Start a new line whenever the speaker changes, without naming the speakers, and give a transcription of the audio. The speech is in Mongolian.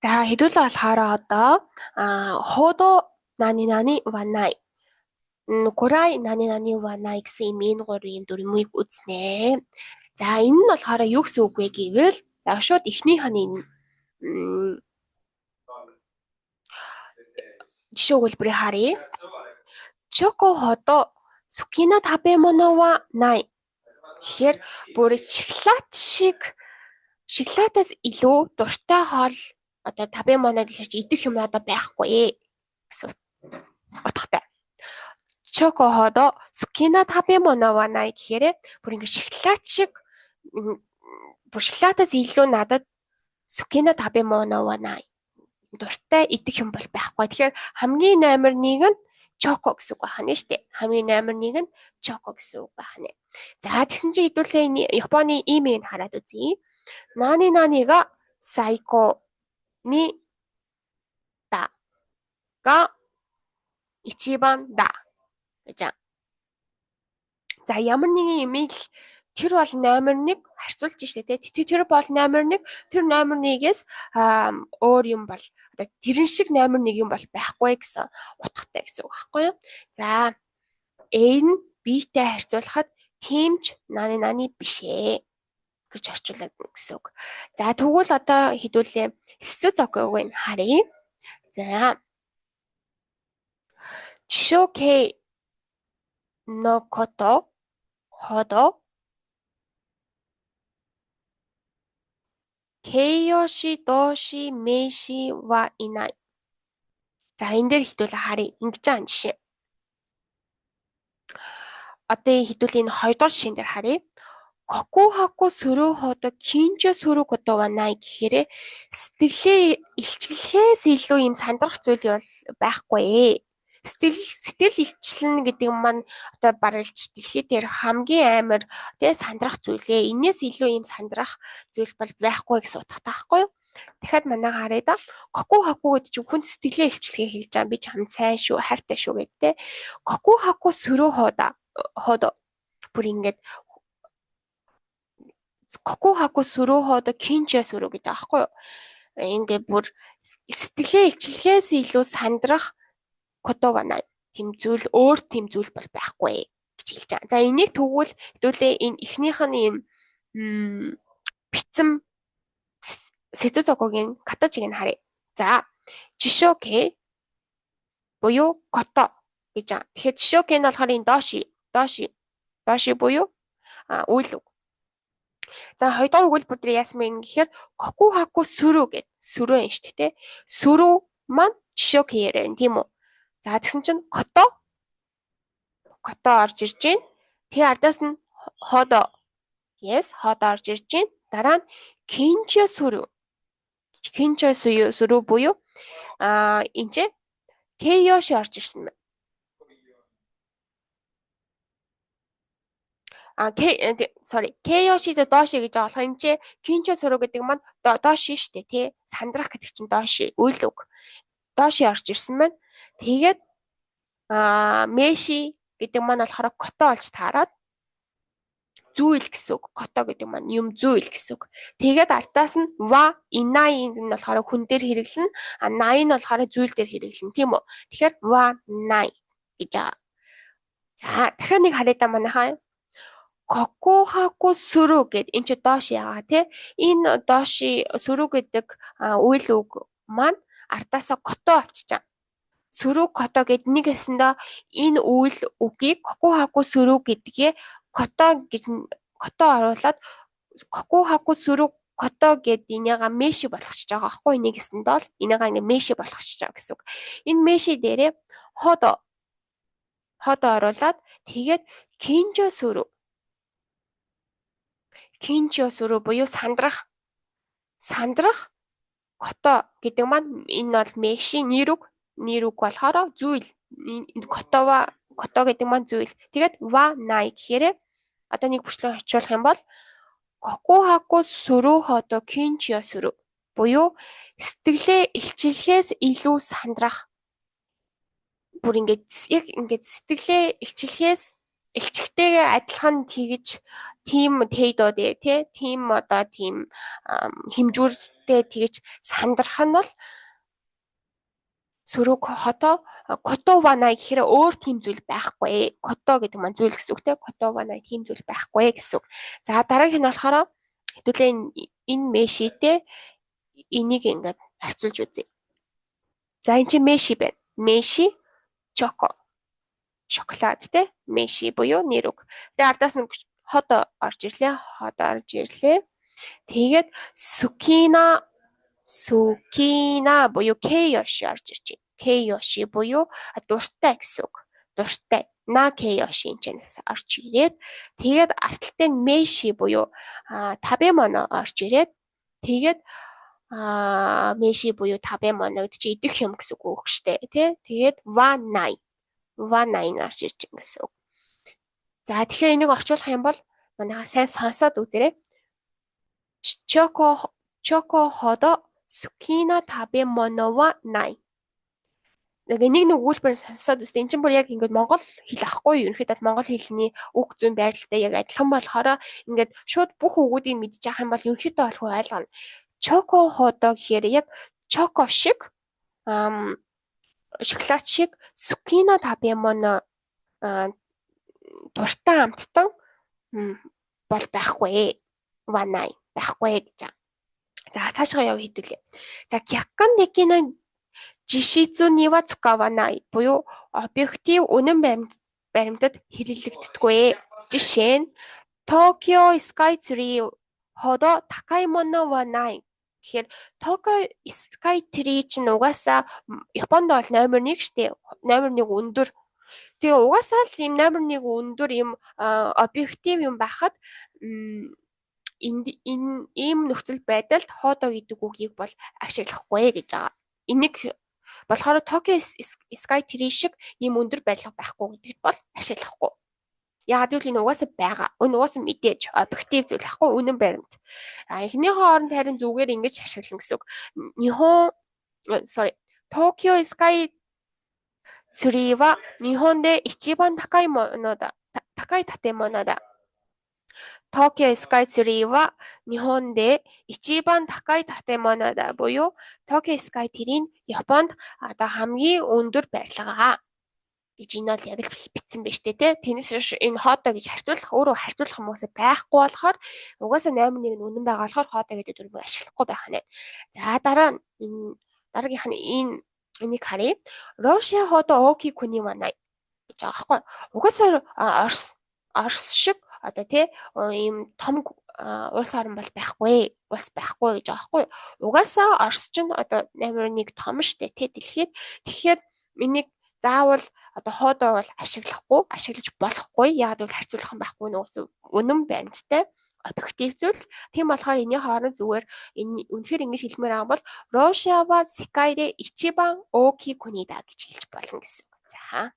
За хэдүүлээ болохоор одоо ほど 何々 はない, くらい 何々 はない гэсэн ийм энэ гурвын ийм дүрмийг үзнэ. За энэ нь болохоор юу гэсэн үг вэ гэвэл за шууд эхнийх нь энэ жишээ өгүүлбэрийг харъя. チョコほど好きな食べ物はない. Тэгэхээр бүр шоколад шиг, шоколадаас илүү дуртай хоол одоо 食べ物 гэхээр чи идэх юм надад байхгүй гэсэн утгатай. チョコほど好きな食べ物はない гэхээр бүр ингэ шоколад шиг, бүр шоколадаас илүү надад 好きな食べ物はない дуртай идэх юм бол байхгүй. Тэгэхээр хамгийн номер 1 нь チョコ гэсэн үг байна шүү дээ. Хамгийн номер 1 нь チョコ гэсэн үг байна. За тэгсэн чинь хэдүүлээ энэ Японы имийг хараад үзье. 何々が最高にだが一番だ гэж. За ямар нэгэн имийг л тэр бол номер 1 харьцуулж штэ тий. Тэр бол номер 1, тэр номер 1-ээс өөр юм бол одоо тэрэн шиг номер 1 юм бол байхгүй гэсэн утгатай гэсэн үг байхгүй юу? За A нь B-тэй харьцуулахад тийм ч 何々 биш ээ гэж орчуулад гэсэн үг. За тэгвэл одоо хэдүүлээ 接続-ыг нь харъя. За 辞書形のことほど形容詞動詞名詞はいない. За энэ дээр хэдүүлээ харъя. Ингэж байгаа жишээ. Одоо хэдүүлээ энэ хоёрдугаар жишээн дээр харъя. 告白するほど緊張することはない гэхээр сэтгэлээ илчлэхээс илүү юм сандрах зүйл байхгүй. Сэтгэл илчлэн гэдэг маань одоо барилж дэлхий дээр хамгийн амар тэгээ сандрах зүйлээ. Энээс илүү юм сандрах зүйл бол байхгүй гэсэн утгатай байхгүй юу? Дахиад манай харъя да. 告白 гэдэг чинь хүн сэтгэлээ илчлэхээ хэлж байгаа. Би чамд сайн шүү, хайртай шүү гэдэг те. 告白するほど ほど бүр ингээд 告白するほど緊張する гэж байгаа байхгүй юу? Ингээд бүр сэтгэлээ илчлэхээс илүү сандрах ことはない. Тийм зүйл өөр тийм зүйл бол байхгүй гэж хэлж байгаа. За энийг тэгвэл хэдүүлээ энэ эхнийх нь энэ бичсэн 接続-ийн 形-ыг нь харъя. За 辞書形 буюу こと гэж байгаа. Тэгэхээр 辞書形 нь болохоор энэ 動詞, 動詞, 動詞 буюу үйл үг. За хоёрдугаар өгүүлбэр дээр яасан бэ гэхээр 告白する гэд する юм шүү дээ. する маань 辞書形 ярина тийм үү? За тэгсэн чинь こと こと орж ирж байна. Тэгээ ардаас нь ほど. Yes, ほど орж ирж байна. Дараа нь 緊張する. 緊張する буюу энэ ч 形容詞 орж ирсэн байна. Sorry. 形容詞 動詞 гэж байгаа болохоор энэ ч 緊張する гэдэг маань 動詞 шүү дээ, тий. Сандрах гэдэг чинь 動詞, үйл үг. 動詞 орж ирсэн байна. Тэгээд 名詞 гэдэг маань болохоор こと олж таарад зүйл гэсэн үг. こと гэдэг маань юм зүйл гэсэн үг. Тэгээд ардаас нь はいない нь болохоор хүн дээр хэрэглэнэ. А ない нь болохоор зүйл дээр хэрэглэнэ, тийм үү? Тэгэхээр はない гэж байгаа. За дахиад нэг харъя да манайхаа. 告白する гэд энэ чи 動詞 яагаа тий? Энэ 動詞する гэдэг үйл үг маань ардаасаа こと авчиж байгаа. すること гэд нэг ёсондоо энэ үйл үгийг 告白する гэдгээ こと гэж こと оруулаад 告白すること гэд энийга 名詞 болгочихж байгаа байхгүй нэг ёсондоо л энийга ингээ 名詞 болгочихж байгаа гэсэн үг. Энэ 名詞 дээрээ ほど ほど оруулаад тэгээд 緊張する 緊張する буюу сандрах сандрах こと гэдэг маань энэ бол 名詞 нэр үг нэр үг болохоор зүйл ことはこと гэдэг маань зүйл. Тэгээд はない гэхээр одоо нэг бүрчлэн орчуулах юм бол 告白するほど緊張する буюу сэтгэлээ илчлэхээс илүү сандрах. Бүр ингээд яг ингээд сэтгэлээ илчлэхээс Элчигтэйгээ адилхан тэгж тийм 程度 дээ тий, тийм одоо тийм хэмжүүртэй тэгж сандрах нь бол сөрөг ほどことはない гэхээр өөр тийм зүйл байхгүй. こと гэдэг маань зүйл гэсэн үг те. ことはない тийм зүйл байхгүй гэсэн үг. За, дараагийнх нь болохоор хэдүүлээ энэ 名詞 тэй энийг ингээд харьцуулж үзье. За, энэ чинь 名詞 байна. 名詞 チョコ. Шоколад те. 名詞 буюу нэр үг. Тэгээ ардаас нь ほど орж ирлээ. ほど орж ирлээ. Тэгээд 好きな好きな буюу 形容詞 орж ирж байна. 形容詞 буюу дуртай гэсэн үг. Дуртай. な形容詞 энэ ч орж ирээд, тэгээд ард талтай нь 名詞 буюу 食べ物 орж ирээд, тэгээд 名詞 буюу 食べ物 гэдэг чинь идэх юм гэсэн үг штэ тий. Тэгээд はないはない орж ирж байна гэсэн үг. За, тэгэхээр энийг орчуулах юм бол манайха сайн сонсоод үзээрэй. チョコほど好きな食べ物はない. Нэг нэг өгүүлбэр сонсоод үзтээ. Энд чинь бүр яг ингээд монгол хэл ахгүй юу? Ерөнхийдөө монгол хэлний үг зүйн байрлалтай яг адилхан болохоор ингээд шууд бүх үгүүдийг мэдчих юм бол ерөнхийдөө болохгүй ойлгоно. チョコほど гэхээр яг チョコ шиг, шоколад шиг 好きな食べ物 дуртай амттан бол байхгүй. はない байхгүй гэж. За, цаашгаа яв хэдүүлээ. За, 客観的な事実には使わない буюу объектив үнэн баримтад хэрэглэгддэггүй. Жишээ нь Токио Sky Tree ほど高いものはない тэгэхээр Токио Sky Tree чинь угаасаа Японд бол номер 1 штэ. Номер 1 өндөр. Тэгээ угаасаа л ийм номер 1 өндөр ийм объектив юм байхад энд энэ ийм нөхцөл байдалд ほど гэдэг үгийг бол ашиглахгүй гэж байгаа. Энийг болохоор Токио Sky Tree шиг ийм өндөр барилга байхгүй гэдэгт бол ашиглахгүй. Яагаад гэвэл энэ угаасаа байгаа. Энэ угаасаа мэдээж объектив зүйл ахгүй, үнэн баримт. А эхнийхээ оронд харин зүгээр ингэж ашиглана гэсэн үг. 日本 sorry 東京スカイツリーは日本で一番高いものだ。高い建物だ。東京スカイツリーは日本で一番高い建物だбуюу Токио Sky Tree нь Японд одоо хамгийн өндөр барилга гэж энэ бол яг л бичсэн байж тээ, тэ. Тэрнээс энэ ほど гэж харьцуулах, өөрөө харьцуулах юм уусаа байхгүй болохоор угаасаа номер 1 нь үнэн байгаа болохоор ほど гэдэг дүрмийг ашиглахгүй байх нь. За, дараа энэ дараагийнх нь энэ энийг харъя. ロシアほど大きい国はない гэж байгаа байхгүй. Угаасаа Орос шиг одоо тий ийм том улс орн бол байхгүй, улс байхгүй гэж байгаа байхгүй. Угаасаа Орос ч одоо номер 1 том штэ тий дэлхийд. Тэгэхээр энийг заавал одоо ほど бол ашиглахгүй, ашиглаж болохгүй. Яг бол харьцуулах юм байхгүй, нөгөө үнэн баримттай объектив зүйл. Тийм болохоор энэний хооронд зүгээр энэ үнэхээр ингэж хэлмээр байгаа бол ロシアは世界で一番大きい国だ гэж хэлж болно гэсэн үг. За.